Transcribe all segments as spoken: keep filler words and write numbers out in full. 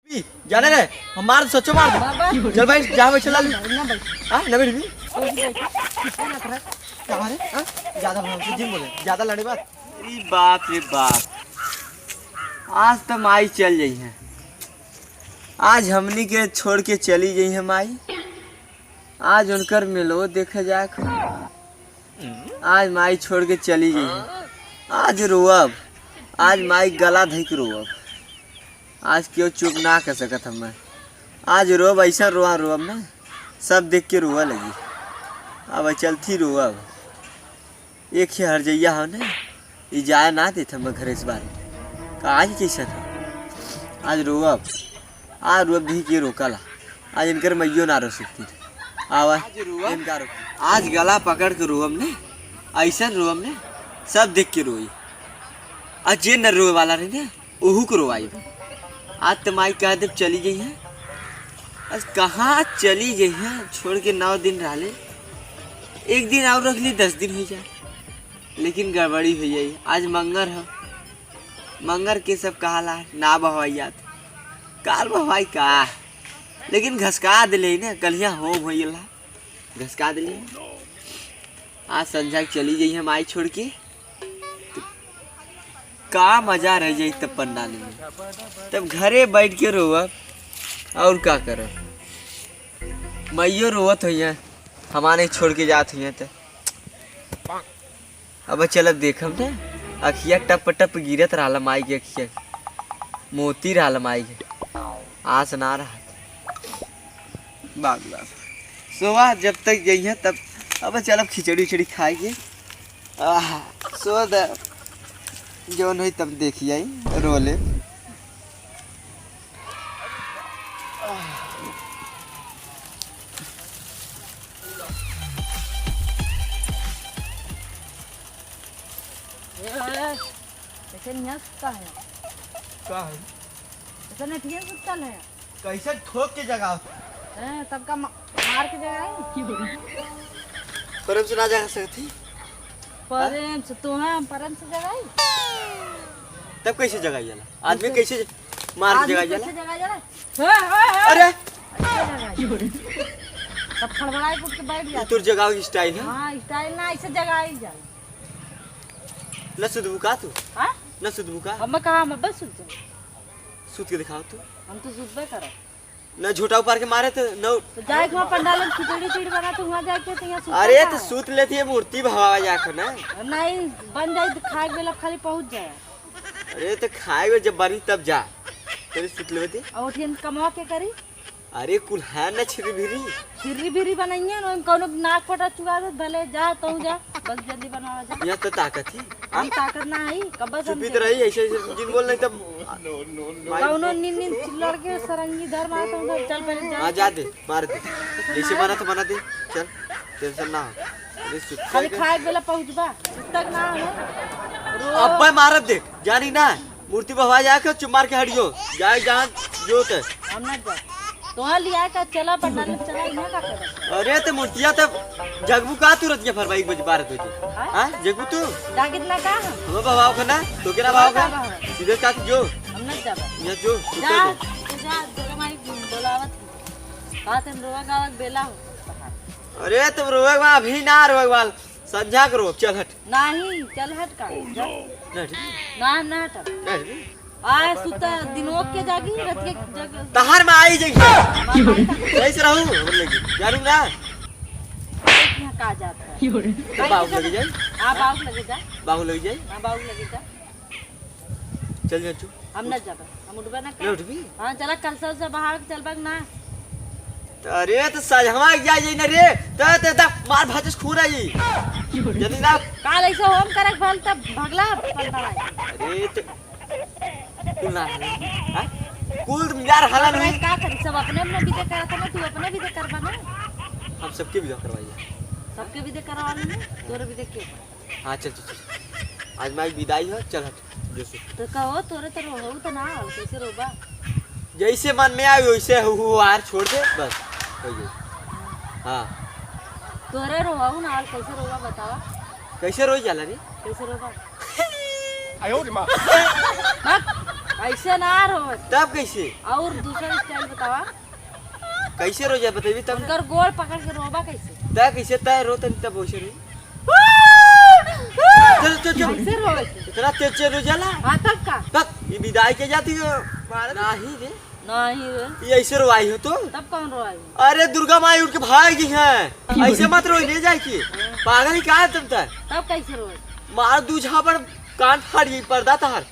जाने रे, हम मार सच्चो मार। बाबा। चल भाई, जा भाई, चला ले। ना भाई। हाँ, ना बैठ भी। ओ भी बैठ। क्या ना करे? क्या मारे? हाँ? ज्यादा भाव से जिन बोले, ज्यादा लड़े बात। अरे बाप रे बाप, आज तो माई चल जाई है, आज हमनी के छोड़ के चली जाई है माई। आज उनकर मेलो देखे जाए। आज माई छोड़ के चली गई है। आज रोअब, आज माई गला धइ के रोअब। आज केहू चुप ना कर सकत हमें। आज रोअब, ऐसा रोआ रोअब ना, सब देख के रोआ लगी। अब चलती रोअब। एक ही हरजइया हो ने, ई जाए ना देत हम घरे से बाहर। का आज कैसन है? आज रोअब, आज रोअब नहीं के रोकला। आज इनकर मइयो ना रो सकती। आवा, आज रोअब। इनका रो। आज गला पकड़ के रोअब ने, ऐसन रोअब ने, सब देख के रोई। आज जे न रोए वाला रही ने, ओहू को रोवाई। आज त माई कह देब चली गई है। आज कहाँ चली गई है, छोड़ के नौ दिन रहले। एक दिन और रख ली, दस दिन हो जाए, लेकिन गड़बड़ी हो जाई। आज मंगर है, मंगर के सब कहाला ना बहवाई जात, काल बहवाई का, लेकिन घसका दिले ने, कलिया होम हो गइल है, घसका दिले। आज संझा के चली जाई हम आई छोड़ के, तो का मजा रह जाई तब पंडाल में, तब घरे बैठ के रोवब और का करब। माइयो रोवत होइया, हमारे छोड़ के जात होइया तो। अब चलब देखब ना, अखिया टप टप गिरत रहल माई के, अखिया मोती रहल माई के, आस ना रहत। बाप रे बाप। सोवा जब तक जइहे तब। अब चलब खिचड़ी उचड़ी खाए के। आह, सो द जौन होई तब देखी आई, रो ले। ए, कैसे निया सुतल है? का है? कैसे नठिया सुतल है? कैसे ठोक के जगाओ? हैं, तब का मा-, मार के जगाई? प्रेम से ना जगा सकती? प्रेम से तो है, हम प्रेम से जगाई। तब कैसे जगाई जाला? आदमी कैसे? कैसे ज-, मार के आदमी जगाई जाला? कैसे जगाई जाला? हे, हे, हे। अरे! ऐसे जगाई। तब खड़बड़ाई के उठ के बैठ ये जाता। तोर जगावे के style है? हाँ, style ना, ऐसे जगाई जाला। न सुतबू का तू? हाँ? न सुतबू का? हम कहाँ, हम अब्बे सुत जाए। सुत के दिखाओ तू। हम तो सुतबे करब। न झोटा उपार के मारे तो न। तो जाए के वहाँ पंडाल में खिचड़ी उचड़ी बना तो वहाँ जाके तो यहाँ सुतबे अरे तो करब। सुत लेती है, मूर्ति भवा जाके ना। नहीं, बन जाए तो खाए के बेला खाली पहुँच जाए। अरे तो खाए के जब बनी तब जा। तेरे सुत लेवे थे। और उठियन कमवा के करी? अरे कुल है ना छिरी भिरी। छिरी भिरी बनाइए ना, कौनो नाक फटा चुका दे, भले जा तू जा, बस जल्दी बनावा जा। यहाँ तो ताकत ही। हम ताकत ना है, कब से हम चुपित रही, ऐसे ऐसे जिन बोल नहीं तब। कौनो नीन नीन लड़के सरंगी धर मार तो उधर चल पहले जा। हाँ जा दे, मार दे। जैसे बना तो बना दे, चल, tension ना हो। अरे सुत खाली के। खाए के बेला पहुँचबा, सुतक ना हो। रो। अब्बे मारब दे, जानी ना। मूर्ति बहवा जाए के चुप मार के हटियो। जाए जहाँ जो ते। हम ना जाए। तोहार लिया का चला पंडाल में चला, यहाँ का करत? अरे ते मूर्तिया तब जगबू का तू रतिया भर एक बजे बारह बजे? हाँ? हाँ, जगबू तू? जागिर ना का हम? हम बहवाओ का ना, तो के ना बहवाओ का? बहवाओ। सीधे साथ जो। हम ना जाबा। यहाँ जो, तू जा, कर दे। तू जा, जोरे माई बोलावत। बात हम रोवा गावा के बेला हो। अरे तुम रोवे बा, अभी ना रोवे बा। संझा के रोब, चल हट। नहीं, चल हट का। नहीं हटबी? ना, ना हटब। नहीं हटबी? आए सुता दिन ओक के जागी, रात के जग। तहार में आई जाई। मार, मार, मार। सही से रहू, हमर लगी। जानू ना? देख यहाँ का जात है। तो बाबू लगे जाई। हाँ, बाबू लगे जा। बाबू लगे जाई। हाँ, बाबू लगे जा। चल जा तू। हम ना जाबे, हम उठबे ना कर। ना उठबी? हाँ, चला कलसा उलसा बहार के चलबा ना। तो अरे तो सजहवा के जाए जाई ना रे, तो ते तक मार भाजस खून आई। जल्दी ना। काल ऐसे होम करे भल तब भगला पलटा आई। अरे तो कुल ना हला, हाँ? कुल मिला हला अरे नहीं। का करी, सब अपने अपने विदा करत है ना, तू अपने विदा करबा ना। हम सबके विदा करवाइए। सबके विदा करवा लेने, तोरे विदा के? हाँ, चल, चल, चल। आज माई विदाई हो, चल हट, जो सो। तो कहो, तोरे तो रोहू तो ना हो, कैसे रोबा? जैसे मन में आवे, वैसे हु, हु, हार छोड़ दे, बस, हो गई। हाँ। तोरे रोहू ना, और कैसे रोबा बतावा? कैसे रोई जाला रे? कैसे रोबा? आयो रे माँ। मत। ऐसे ना रोवत। तब कैसे? और दूसरा style बतावा। कैसे रोई जाए बतइबी तब? उनकर गोड़ पकड़ के रोबा कैसे? तय कैसे तय रो तनी तब वैसे रोई। चल, चल, चल। कैसे रोवत? इतना तेज तेज रोई जाला? हाँ, तब का? तब ई विदाई के जाती हो? मारा नाही रे। नाही रे। ये ऐसे रोवाई हो तो? तब कौन रोवाई? अरे दुर्गा माई उठ के भाग गई है। ऐसे मत रोई, ले जाए की। पागल ही का है तुम तय? तब कैसे रोई? मार दू झापड़ कान फाड़ गई पर्दा तहार।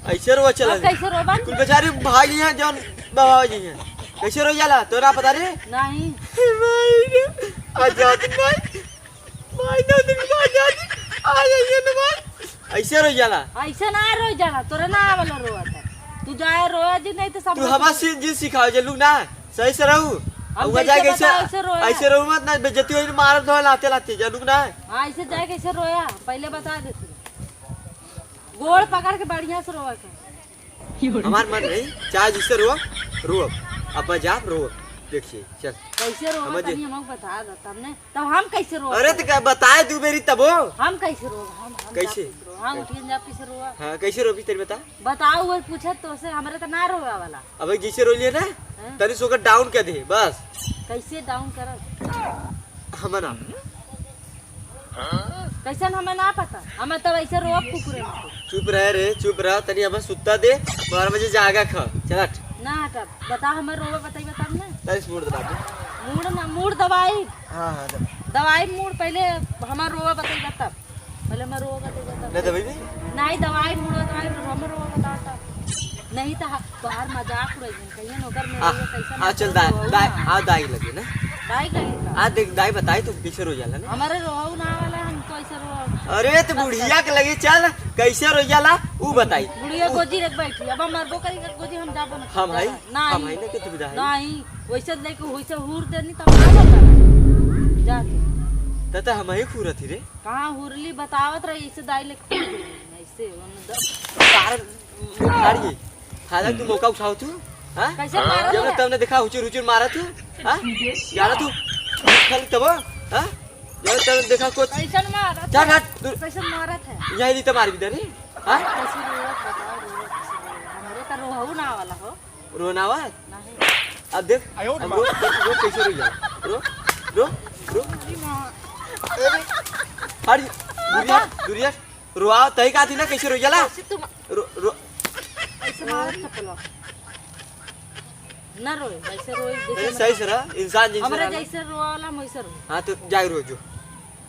ऐसे रोवा चला तब गई। कैसे रोबा? कुल बेचारे भाग गई हैं जौन बाबा जी हैं। कैसे रोई जाला? तोरा पता रे? नहीं। भाई रे, आजाद भाई। भाई ना दिन को आजाद। आ जाइए ना भाई। ऐसे रोई जाला? ऐसे ना रोई जाला, तोरा ना आवला रोवा था। तू जाए रोवा जी, नहीं तो सब तू लोग हमार सी-, जी सिखाओ जे लोग ना, सही से रहू। हम अब वहाँ जैसे जाके ऐसे, बताओ, ऐसे रोया। ऐसे रहू मत ना, बेइज्जती होई, मारब धोए लाते लाते, जा लोग ना। हाँ, ऐसे जाके ऐसे रोया, पहले बता देती। गोड़ पकड़ के बढ़िया से रोवा के। हमार मन नहीं, चाहे जिससे रोवा, रोवा। अब मैं जा, रोवा। देखिए, चल। कैसे रोवा, समझ तनी हमको बता दो, तब ने, तब हम कैसे रोवा? अरे, तो क्या बताए दू बेरी तबो? हम कैसे रोवा? हम, हम कैसे? जा कैसे रोवा? हम उठिए जा कैसे रोवा? हाँ, कैसे रोबी, तेरी बता। बताओ, वो पूछत तो से, हमरे तो ना रोवा वाला। अबे, जैसे रोलिए ना, हाँ। तनी से ओकर down कर दे, बस। कैसे down करब? हमर नाम। कैसन हमें ना पता, हमें तब ऐसे रोब कुकुरे में। चुप रह रे, चुप रह, तनी हमें सुत्ता दे, बारह बजे जागा खा, चल हट। ना हटब, बता हमें रोबा बताइबा तब ना। तनी से मूड़ दबा दे। मूड़ ना, मूड़ दवाई। हाँ, हाँ, दबा। दवाई मूड़ पहले हमार रोबा बताइबा तब। पहले हमार रोबा बताइबा तब। नहीं दवाई भी? नहीं दवाई मूड़ दवाई, हमें रोबा बता तब। नहीं तो ह-, तोहार मजाक उड़ाई। कहिए नौकर में आ, रहिए, कैसे आ, ना चल करो, दाई, रोहू दाई, ना। आ, दाई लगे ना। दाई लगे का? आ, देख, दाई बताई तो कैसे रोई जाला ना। हमारे रोहू ना वाला, हम कैसे रो-, अरे, तो बस, बुढ़िया बस। के लगे चल, कैसे रोई जाला, ऊ बताई। बुढ़िया ऊ गोजी रख बैठी, अब हम मरबो करी, गोजी हम जाबो ना हम करब। हई, नहीं। हम हई ना कि तू विदा हई। नहीं, वैसे लेके वैसे हूर देनी, तब ना बता। जाके। त, त हम ही हूरत ही रे। कहाँ हुरली बतावत रही, इसे दाई लेके हूर देनी, ऐसे, हम द- तार फाड़ गई। फायदा तू मौका उठाओ तू, हाँ? कैसे मारत जब है? तब ने देखा हुचुर हुचुर मारा तू, हाँ? जाना तू खाली तब, हाँ? जब तब ने देखा कुछ कैसन मारत चल है? हट, तू कैसन मारत है? यही नहीं तो मार भी दे रे, हाँ? कैसे रोवत बताओ, रोवत कैसे रोवत? हमरे तो रोहू ना वाला हो। रोना आवा है? नहीं। अब देख, आयो रे अब माँ। रो, रो, रो कैसे रोई जा? रो, रो, रो। अरे माँ। अरे, हट, दूरिया, दूरिया। रोआ तही का थी ना, कैसे रोई जाला? कैसे तुम रो, रो। ऐसे मारत चपलो। ना रोए, वैसे रोए, जैसे अरे, सही से रहा, इंसान जैसे हमरा रहा ना। जैसे रोआ वाला, हम वैसे रोए। हाँ, तो जाए रो जो।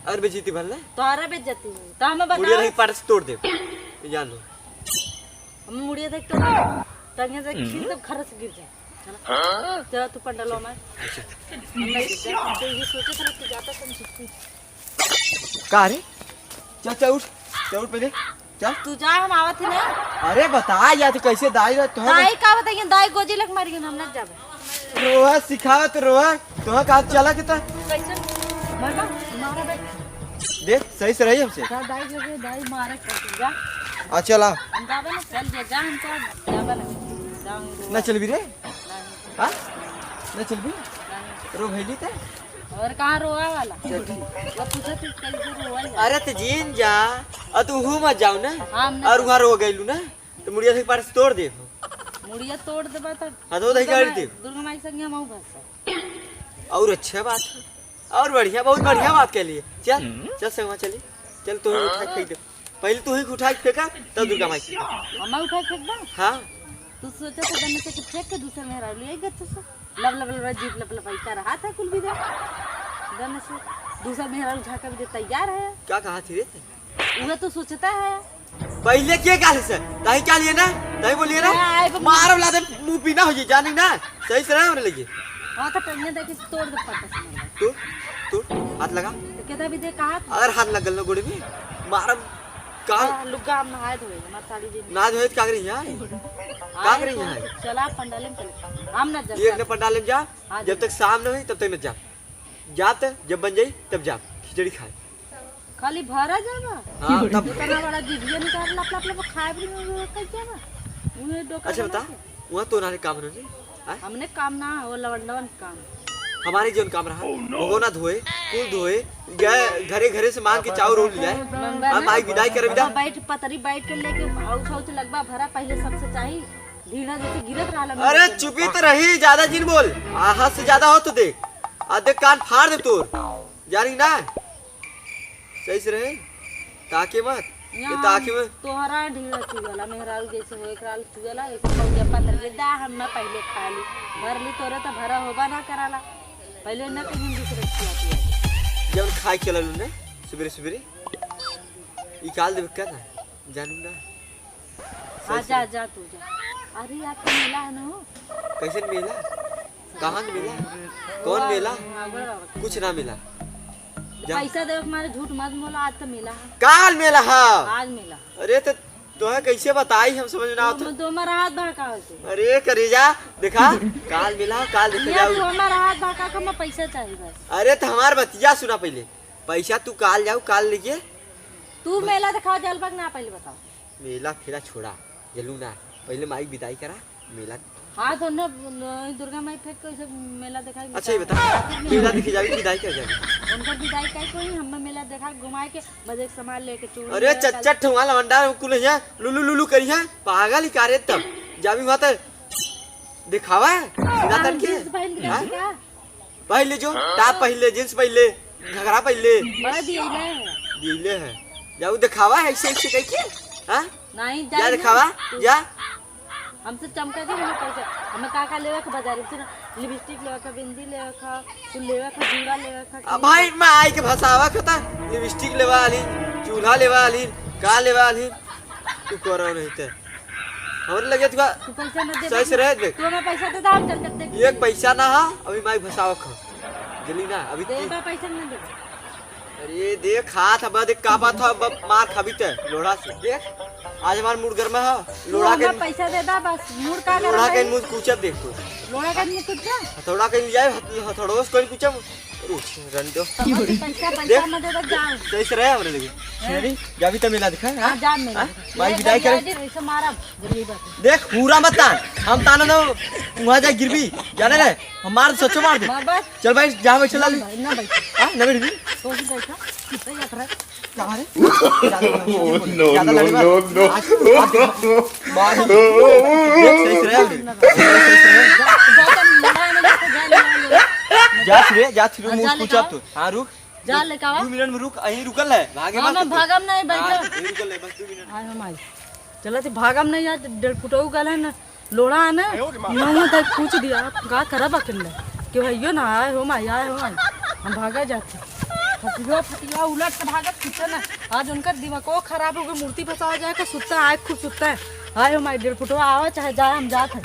और बेइज्जती भल ना। तोहरा बेइज्जती हुई, तो हमें बताओ। मुड़िया नहीं, पाट से तोड़ दे। जान लो। हम मुड़िया देख के टंगे देख, खींच देब, घर से गिर जाए। चला। हाँ? चला तू पंडलवा में। अच्छा। हम नहीं गिर जाए, हम तो ये सोचे थे तू जाता तो हम सीखती। का रे? चल, चल उठ, चल उठ पहले, चल। तू जा, हम आवत ही ना। अरे बता यार, तू कैसे दाई रह, तोहर दाई का बताइए, दाई गोजी लग मर गई, हम ना जाबे। रोहा सिखावत रोहा, तोहर का चला के त। कैसे? मरबा, मारा बे। देख, सही से रही हमसे। जा दाई जगह, दाई मारा कर जा। आ, चल आ। हम जाबे ना, चल जा, जा, हम तो जाबे ना। जा, हम ना चलबी रे? नहीं। हाँ? ना चलबी? नहीं। रो भैली ते? और कहाँ रोआ वाला? चल ठीक। वो पूछा तू कैसे रोआ वाला? अरे तो जीन जा, और तू हूँ मत जाओ ना। हाँ, हम ना और जाओ। वहाँ रो गईलू ना, तो मुड़िया से पार से तोड़ दे। मुड़िया तोड़ देबा तो हाँ, तो उधर दुर्गा गाड़ी माई, दे। दुर्गा माई संगे हम आऊ भरसा। और अच्छा बात है। और बढ़िया, बहुत बढ़िया बात कह लिए। चल, हम्म। चल से वहाँ चली। चल, तू ही उठा के फेंक दे। पहले तू ही उठा के फेंका, तब दुर्गा माई फेंका। हम उठा के फेंक दो? हाँ। तू सोचा था गन्ने से कि फेंक के दूसर मेहरारू ले आई गच्चू से। लब लब लब जीप लब लब आई कर हाथ है कुल भी दे। गन्ने से दूसर मेहरारू झाँका भी दे तैयार है। क्या कहा थी रे? वह तो सोचता है। पहले के काल से? ताही क्या लिए ना? ताही बोलिए ना? मैं आए बम- मारब लादे मुंह पीना हो जाए, जानी ना? सही से रहे हमरे लगे। हाँ, तो टंगे देखे से तोड़ दे पत्ता से मारबा। तू, तू, हाथ लगा। तो कहता भी दे कहा था? अगर हाथ लगल ना गोड़े में, मारब काल। हाँ, लुग्गा हम नहाए धोए, हमार साड़ी भी नहीं। नहाए धोए तो का करी यहाँ? का आए करी तो यहाँ? चला पंडाले में चले। हम ना ये एक जगह। ने पंडाले में जा, हाँ, जब जा। तक शाम न होई, तब तक न जा। जाब त, जब बन जाई, तब जाब। खिचड़ी खाए। खाली भरा जाबा? हाँ, तब इतना बड़ा जिभिया निकाल लप, लप, लप, खाए भी नहीं, वो कह जाबा? उहे डोका अच्छा, बना बता, के। वहाँ तो नारे काम रहने, हाँ? हमने काम ना, वो लवंडवन काम। हमारे जौन काम रहा, भगोना धोए, कुल धोए, गए घरे, घरे से मांग के चाउर उल ले आए। मंगवा अब ना। माई विदाई करे विदा। बैठ, पतरी बैठ के लेके हाउच, हाउच लगबा भरा, पहले सबसे चाही। ढीला जैसे गिरत रहला अरे मेरे चुपी तो रही, ज्यादा जिन बोल। आ, हद से ज्यादा हो तो देख, आ देख कान फाड़ दे तोर। जानी ना, सही से रहे, ताके मत। ये यहाँ ताके मत। तोहरा ढीला चुगला, मेहरारू जैसे हो, एकरा चुगला, एक पौजा पत्थर के दा, हम ना पहले खा ली, भर ली, तोरे तो भरा होबा ना कराला, पहले ना कहीं दूसरे खिया पिया। जब खाए चलल ने सुबेरे सुबेरे, ई काल देवे का ना, जानू ना। हाँ, सही जा, से। जा तू जा। अरे, आज तो मेला है ना हो। कैसन मेला? कहाँ के मेला? कौन मेला? हाँ, बड़ा बाबा। कुछ ना मिला। जा। पैसा देवे के मारे झूठ मत बोला, आज तो मेला है। काल मेला है? आज मेला। अरे तो तोहे कैसे बताई, हम समझ ना आवत। दो, दो में राहत बा का होते? अरे करेजा, देखा, काल मेला, काल देखे यहाँ जाऊ। दो में राहत बा का, हमें पैसा चाहिए बस। अरे तो हमार बतिया सुना पहले, पैसा तू काल जाऊ, काल लेके। तू मेला दिखाओ जलबा के ना, पहले बताओ। मेला फेला छोड़ा, जलू ना, पहले माई के विदाई करा, मेला। हाँ, तो न, न, दुर्गा माई फेंक के उसे मेला दिखाई अच्छा, ये बता। बता, मेला देखे जाबी, विदाई कर जाबी? उनका विदाई कर कोई, हम मेला देखा घुमाए के, बस एक सामान लेके चूड़ी अरे लेके चच्चट ठुआ लवंडा कुल है, लुलु लुलु करी है, पागल ही कारे तब। जाबी वहाँ तक दिखावा है, सीधा हाँ, तन के। जींस पहन के हाँ? जाबी का? पहन ले जो, टॉप पहन ले, जींस पहन ले, घघरा पहन ले। बड़ा दियले है। दियले है। जाऊ दिखावा है ऐसे ऐसे कह के। हाँ? नहीं, जा जा ना। दिखावा, तू जा। हमसे चमका के हमें पैसा, हमें का का लेवे के बाजार में से ना, लिपस्टिक लेवे के, बिंदी लेवे के, कुल लेवे के, जूड़ा लेवे के। अब भाई मैं आई के फंसावा के था, लिपस्टिक लेवा ली, चूल्हा लेवा ली, का लेवा ली, तू करो नहीं ते। हमरे लगे तू तू पैसा न दे सही से रहे देख। तू हमें पैसा दे दे, हम चल चलते। एक पैसा ना हा, अभी माई फंसावा खा। जली ना, अभी दे तू बा पैसा न दे। अरे देख, हाथ अब देख, कांपत ह, अब मार खाबी ते लोढ़ा से। देख, आज हमार मूड गर्मा ह, तू लोढ़ा के हमें पैसा दे दा बस, मूड का लोढ़ा गर्मा के है? मुंह कुचब देख तू। लोढ़ा के मुंह कुचब? हथौड़ा के ले जाए, हथ-, हथौड़वा से कोई कुचब। रुक, रन दो। पैसा, पैसा देख, मत दे दे, जाओ। सही से रहे हमरे लगे। हैं? अरे, जाबी त मेला दिखा, हाँ? हाँ, जा मेला हाँ? दिखा। भाई ये विदाई करे। गंगा जी, ऐसे मारा, गरीब है। देख, पूरा मत तान। हम ताना ना, वहाँ जाए गिरबी, जाने रहे। हम मार सच्चो मार दे। मार बस। चल भाई, जा भाई, चला ले। भाई, ना भाई। हाँ, ना बैठ भी। तो भी बैठा, कितना यात्रा है? कहाँ रे? ज्यादा लड़े मत। No, ज्यादा no, लड़े मत। No, no। आज, आज, बाहर। देख, सही से रहे। जा, जा, जा, लड़ा है ना, जा, जा, लड़ा है। जा, जा, जा, हाँ, मुंह जा, कुछ लेके आओ। तू। हाँ, रुक। जा, लेके आवा। दू मिनट में रुक, अहीं रुकल है, भागे हाँ, मत मैं तू। भागम नहीं, हाँ, बैठो। अहीं रुकल है, बस दू मिनट। आय हो माई, चला थी भागम नहीं यार, डेढ़ फुटऊ गल है ना, लोड़ा है ना, आयो रे माँ। नौ तक पूछ दिया, का करब अकेले, कि भैयो ना आए हो माई, आए हो माई, हम भागा जाते। फटिया, फटिया उलट के भागत कुछ ना, आज उनका दिमागो खराब हो गया, मूर्ति फंसा जाए का सुत्ता है, खूब सुत्ता है। आए हो माई, डेढ़ फुटवा आवा चाहे जाए, हम जात हैं।